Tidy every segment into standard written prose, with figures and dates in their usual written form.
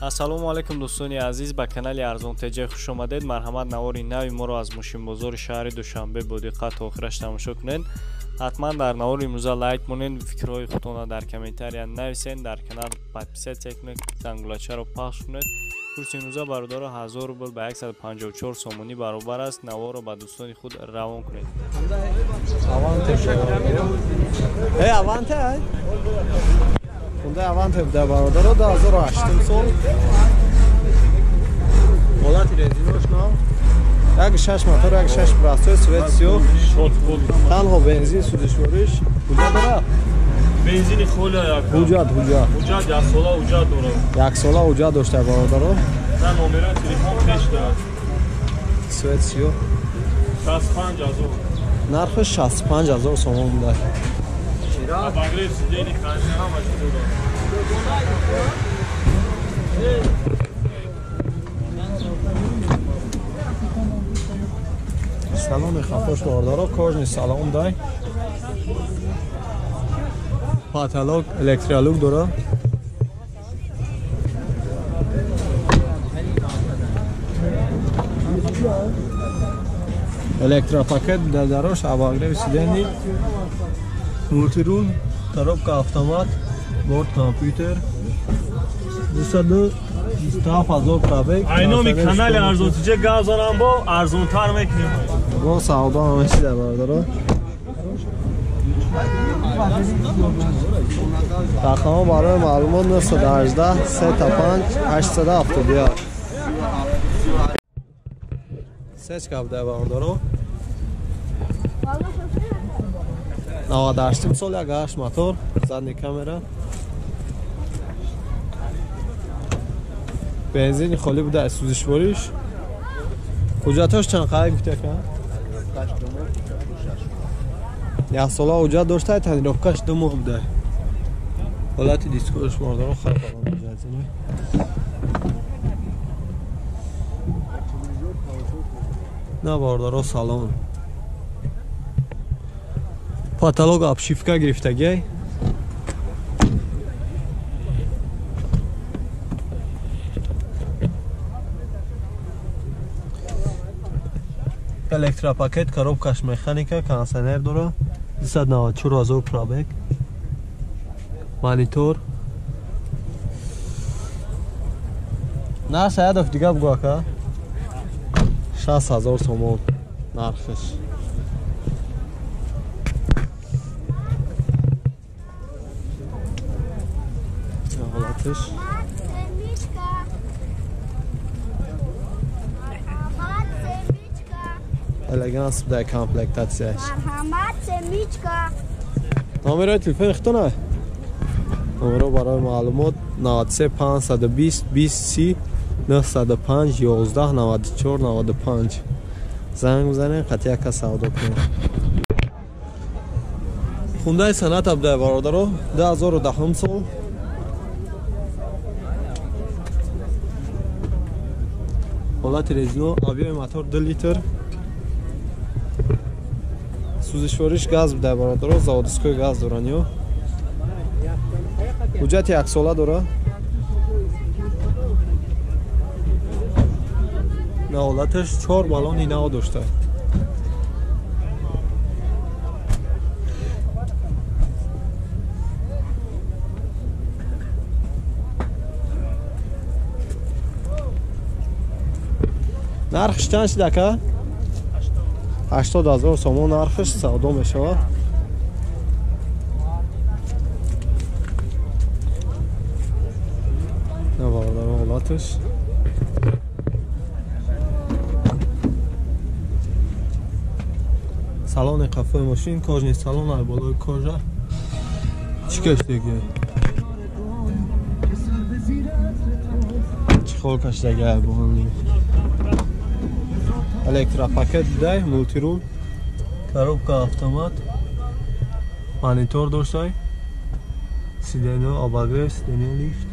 Ассалому алайкум дӯстони азиз, ба канали Арзон ТЖ хуш омадед. Марҳамат, навори нави моро аз мошинбозори шаҳри Душанбе бо диққат то охираш тамошо кунед. Ҳатман дар навори имрӯза лайк монед, фикрҳои худтонро дар комментария нависед, дар канал подписаться кунед, зангулачаро пахш кунед. Курси имрӯза бародаро 1000 рубл ба 154 сомонӣ баробар аст. Наворро ба дӯстони худ равон кунед. Аванте Хундай Аванте буда бародаро 2008 сол. Ҳолати резинош нав. 1.6 мотор, 1.6 простой, цвет сиёҳ. Танҳо бензин сӯзишвориш. Ҳуҷҷат дорад? Бензини холи як. Ҳуҷҷат, ҳуҷҷат. Ҳуҷҷат як сола ҳуҷҷат дорад. Як сола ҳуҷҷат дошта бародаро. На номера телефон пеш дорад. Цвет сиёҳ. 65000. Нархи 65000 сомон буда. Обогрев сидений, кондиционер ҳама чиз дорад. Салони хафош бародаро, кожный салон дай. Потолок электролук дора. Электропакет дар дарош, обогрев сидений, мультирул, коробка автомат, борт компютер. 227,000 пробег. Айноми канали Арзон ТЖ гап занам бо арзонтар мекунем. Бо савдо ҳама чиз бародаро. Рақамҳо барои маълумот 918 35 871. Сечка буда бародаро. 98 сол, 1.8 мотор, задний камера. Бензини холӣ буда аз сӯзишвориш. Ҳуҷҷатҳош чанд қадр гуфта ка? Як сола ҳуҷҷат дошта, тонировкаш 2 моҳ буда. Ҳолати дискош бародаро хеле баланд ҳуҷҷат. На бародаро салом. Потолок обшивка гирифтагӣ. Электропакет, коробкаш механика, кондиционер дора. 294,000 пробег. Монитор. Нарх шаядов дига бугу ака. 60,000 сомон нархаш. Ҳолаташ. Элеганс буда комплектатсияш. Марҳамат, семичка. Номерои телефони худтона? Номеро барои маълумот 93 520 20 30 905 11 94 95. Занг бизанед, қатъи як кас савдо кунед. Хундай Соната буда бародаро 2010 сол. Ҳолати резино, объёми мотор 2 литр. Сӯзишвориш газ буда бародаро, заводской газ доранд ё. Ҳуҷҷати яксола дора. На ҳолаташ 4 баллони нав дошта. Нархш чанд шуд ака? 80,000 сомон нархш савдо мешавад. На бародаро ҳолаташ. Салони қафои мошин, кожный салон, ай болои кожа. Чӣ каштаги? Чӣ хол каштаги ай болои? Электропакет дай, мультирул, коробка автомат, монитор доштай, сидено обогрев, сидено лифт,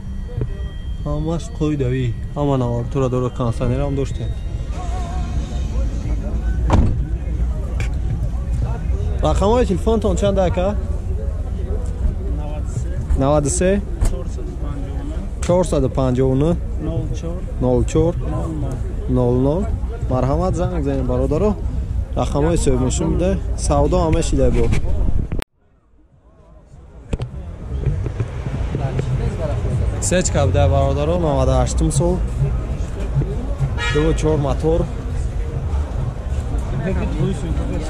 ҳамаш қоидавӣ, ҳама навартура дора, кондиционерам дошта. Рақамҳои телефонтон чанд ака? 93 459 04 00. Марҳамат занг занед бародаро. Рақамҳои соҳибмошин буда. Савдо ҳама шида бо. Сечка буда бародаро, 98 сол. 2.4 мотор.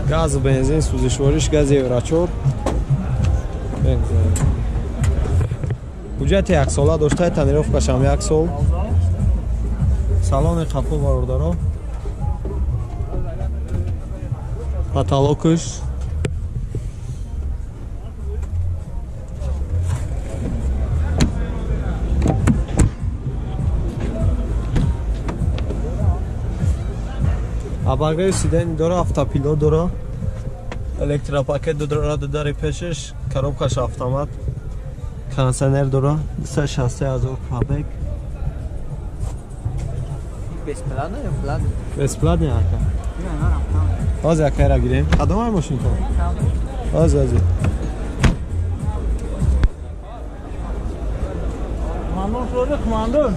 Газ, бензин, сӯзишвориш, газ Евро 4. Ҳуҷҷати яксола дошта, тонировкашам як сол. Салони қафо бародаро. Потолокаш. Обогрев сиденья дора, автопилот дора, электропакет дора, дари пешаш, коробкаш автомат, кондиционер дора, 263 000 пробег. Бесплатно ё платно? Бесплатно ака. Ҳозир акайра гирем. Кадом мошинто? Ҳозир ҳозир. Командор шуда, командор.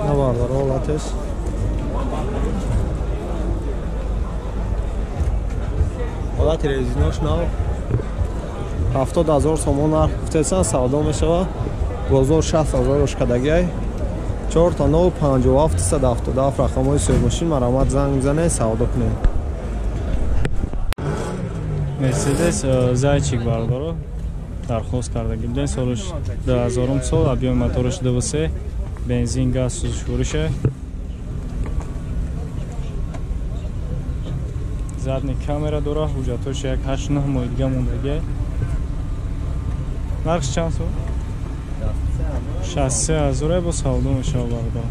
Навардар ҳолаташ. Ҳолати резинош нав. 70 000 сомон нарх гуфтесан, савдо мешавад. Бозор 60 000 ошкадагиай. 4 та 9 57 377 рақамҳои соҳибмошин. Марҳамат занг бизанед, савдо кунед. Мерседес Зайчик бародаро дархост карда гирден. Солаш 2000 сол, объёми мотораш 2.3, бензин, газ, сӯзишвориша. Задний камера дора, ҳуҷҷатҳош як 8-9 моҳи дига мондагиай. Нархш чанд сом? 63 000 бо савдо мешавад бародаро.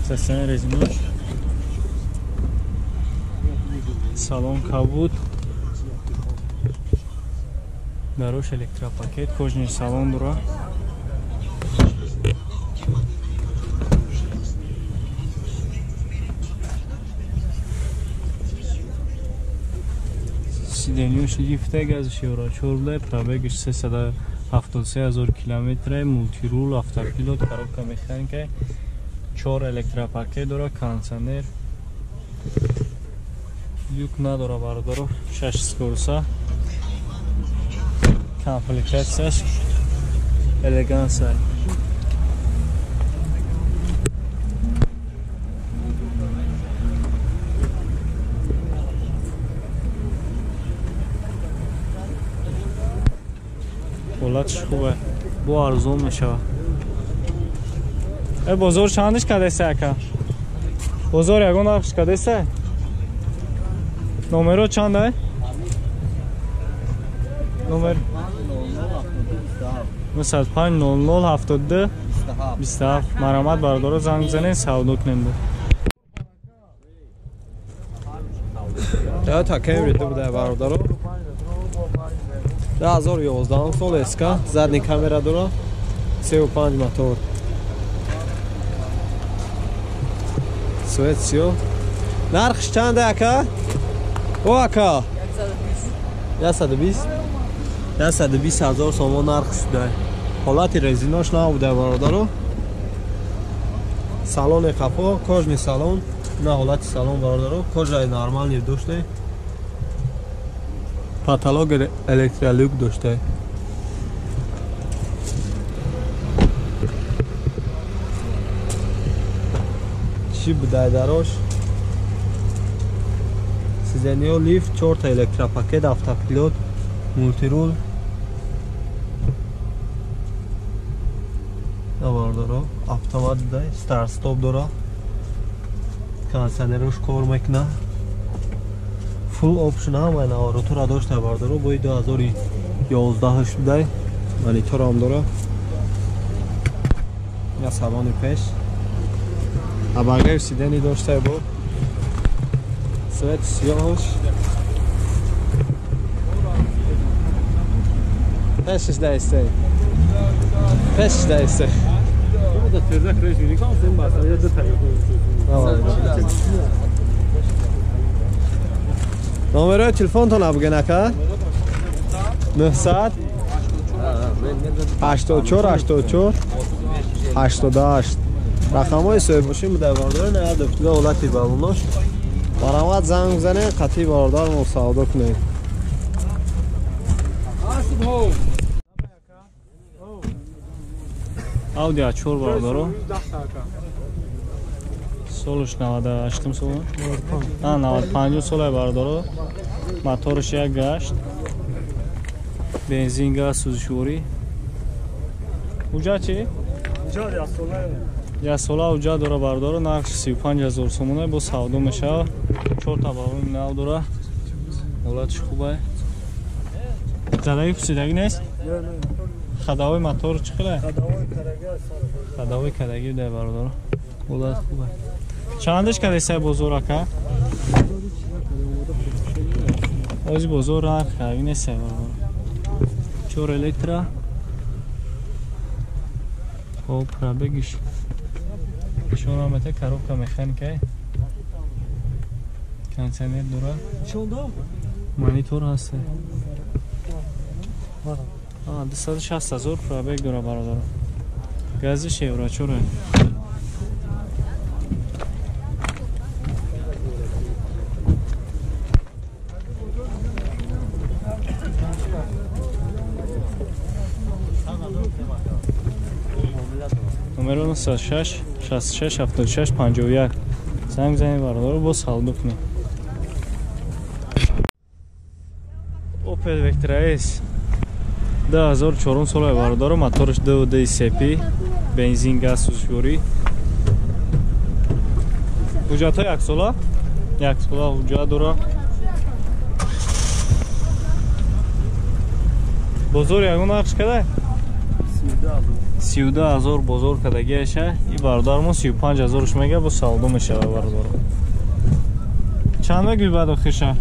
Сасани резинош. Салон кабуд. Дарош электропакет, кожаный салон дора. Сиденьёш лифта, газиш Евро 4, пробегиш 373 000 километр, мултирул, автопилот, коробка механика, 4 электропакет дора, кондиционер, люк надора бародаро, 6 скороса. Комплектацияш элегансай. Ҳолатш хубе, бо арзон мешавад. Бозор чандиш кадеса ака? Бозор ягон нархш кадеса? Номеро чанда? Номер 95 00 72 27. Марҳамат бародаро занг бизанед, савдо кунем. Toyota Camry буда бародаро. 2011 сол, СК, задний камера дора, 3.5 мотор. Свет сиёҳ. Нархш чанда ака? О ака? 120. 120 000 сомон нарх шуда. Ҳолати резинош набуда бародаро. Салони қафо, кожный салон, на ҳолати салон бародаро, кожаи нормални дошта. Потолок электролюк дошта. Чӣ будай дарош? Сиденьё лифт, 4 та электропакет, автопилот, мултирул. Бародаро, автомат будай, старт-стоп дора. Кондиционерош кор мекунад. Full option ҳамаи наворотро дошта бародаро. Бои 2011 будай, мониторам дора. Я салони пеш. Обогрев сидений дошта бо. Свет сиёҳш. Пешш даисте. Пешш даисте. Номерои телефонтон бигӯен ака? 900 84 84 88 рақамҳои соҳибмошин буда бародарон. Ҳар ҳолати балонош баромад занг бизанед, қатъи бародармо савдо кунед. Audi A4 бародаро. Солаш 98 сол. 95 сола бародаро. Моторш як гашт. Бензин, газ, сӯзишворӣ. Уҷа чи? Як сола уҷа дора бародаро. Нархш 35 000 сомона бо савдо мешавад. 4 та балони нав дора. Ҳолатш хуб ай. Задаги пусидагӣ нест? Ходовой мотор чӣ хеле? Ходовой кадаги дай бародаро. Ҳолат хуб ай. Чандаш кадесай бозор ака? Ози бозор нарх кадаги нестай бародаро. 4 электро. Хоб пробегиш. Нишон мета коробка механика. Кондиционер дора. Монитор ҳаст. 260 000 пробег дора бародаро. Гази евро 4. Номеро 906 66 76 51. Занг занед бародаро, бо савдо кунед. Opel Vectra S 2004 сола бародаро, моторш 2.2 CP, бензин, газ, сӯзишворӣ. Ҳуҷҷатҳо як сола? Як сола ҳуҷҷат дора. Бозор ягон нархш кадай? 32 000 бозор кадагиаша. И бародармо 35 000 мега бо савдо мешава бародаро. Чанд мегӯй баъд охирша?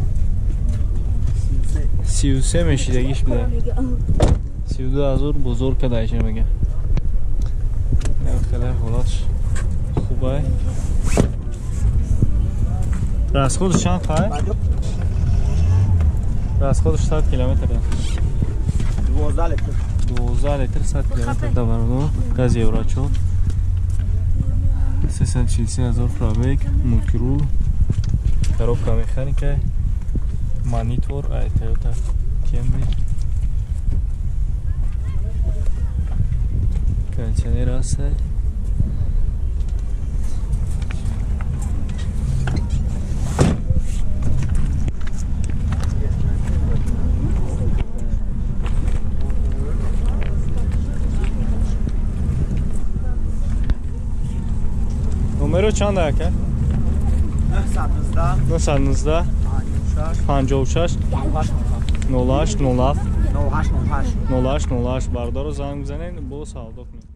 33 мешидагиш буда. 32 000 бозор кадаиша мега. Хеле ҳолатш хубай. Расходш чанд хай? Расходш 100 километр. 12 литр. 12 литр 100 километр да бародаро. Газ евро 4. 343 000 пробег, мультирул, коробка механика, монитор ай Toyota Camry. Кондиционер ҳаст. Номеро чанд ака? 919 56 08 07 08 08 бародаро занг бизанед, бо савдо кунед.